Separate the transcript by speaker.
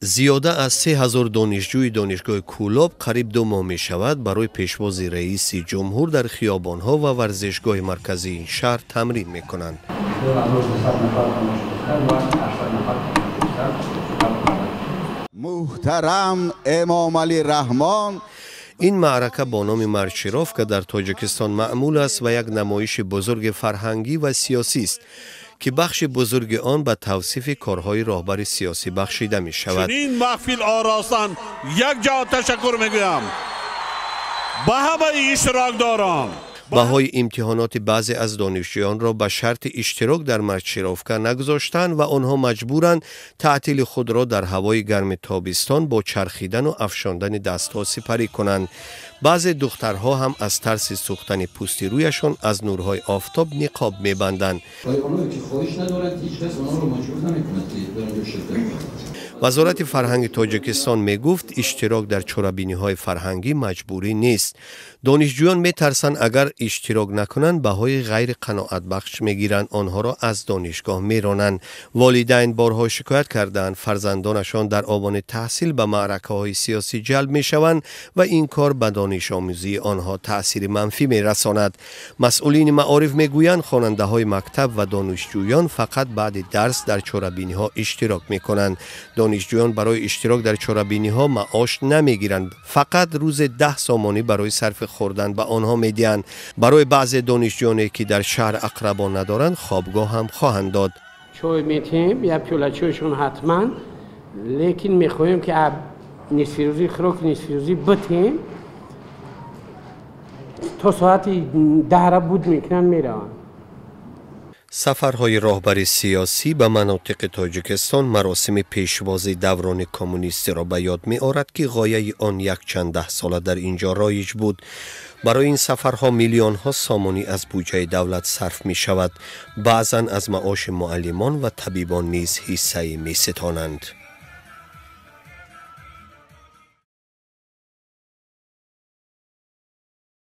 Speaker 1: Зиёда аз 3000 донишҷӯи донишгоҳи Кӯлоб қариб 2 моҳ мешавад барои пешвози раиси ҷумҳур дар хиёбонҳо ва варзишгоҳи марказии ин шаҳр тамрин мекунанд.
Speaker 2: Муҳтарам Эмомалӣ Раҳмон.
Speaker 1: Ин маърака бо номи маршировка дар Тоҷикистон маъмул аст ва як намоиши бузурги фарҳангӣ ва сиёсист, ки бахши бузурги он ба тавсифи корҳои роҳбари сиёсӣ бахшида мешавад.
Speaker 3: Чунин маҳфил оростан якҷо ташаккур мегӯям ба ҳамаи иштирокдорон.
Speaker 1: Баҳои имтиҳоноти баъзе аз донишҷӯёнро ба шарти иштирок дар маршировка нагузоштанд ва онҳо маҷбуранд таътили худро дар ҳавои гарми тобистон бо чархидану афшондани дастҳо сипарӣ кунанд. Баъзе духтарҳо ҳам аз тарси сӯхтани пӯсти рӯяшон аз нурҳои офтоб ниқоб мебанданд. Вазорати фарҳанги Тоҷикистон мегуфт, иштирок дар чорабиниҳои фарҳангӣ маҷбурӣ нест. Донишҷӯён метарсанд, агар иштирок накунанд, баҳои ғайриқаноатбахш мегиранд, онҳоро аз донишгоҳ меронанд. Волидайн борҳо шикоят карданд, фарзандонашон дар овони таҳсил ба маъракаҳои сиёсӣ ҷалб мешаванд ва ин кор ба донишомӯзии онҳо таъсири манфӣ мерасонад. Масъулини маориф мегӯянд, хонандаҳои мактаб ва донишҷӯён фақат баъди дарс дар чорабиниҳо иштирок мекунанд. Донишҷӯён барои иштирок дар чорабиниҳо маош намегиранд, фақат рӯзе 10 сомонӣ барои сарфи хӯрдан ба онҳо медиҳанд. Барои баъзе донишҷӯёне ки дар шаҳр ақрабо надоранд, хобгоҳ ҳам хоҳанд дод.
Speaker 4: Чой метиҳем, як пиёла чойшон ҳатман, лекин мехоҳем ки нисфирӯзӣ хӯроки нисфирӯзӣ битиҳем, то соати 10 буд мекунанд, мераванд.
Speaker 1: Сафарҳои роҳбари сиёсӣ ба манотиқи Тоҷикистон маросими пешвози даврони коммунистиро ба ёд меорад, ки ғояи он якчанд даҳсола дар ин ҷо роиҷ буд. Барои ин сафарҳо миллионҳо сомонӣ аз буҷаи давлат сарф мешавад. Баъзан аз маоши муаллимон ва табибон низ ҳиссае меситонанд.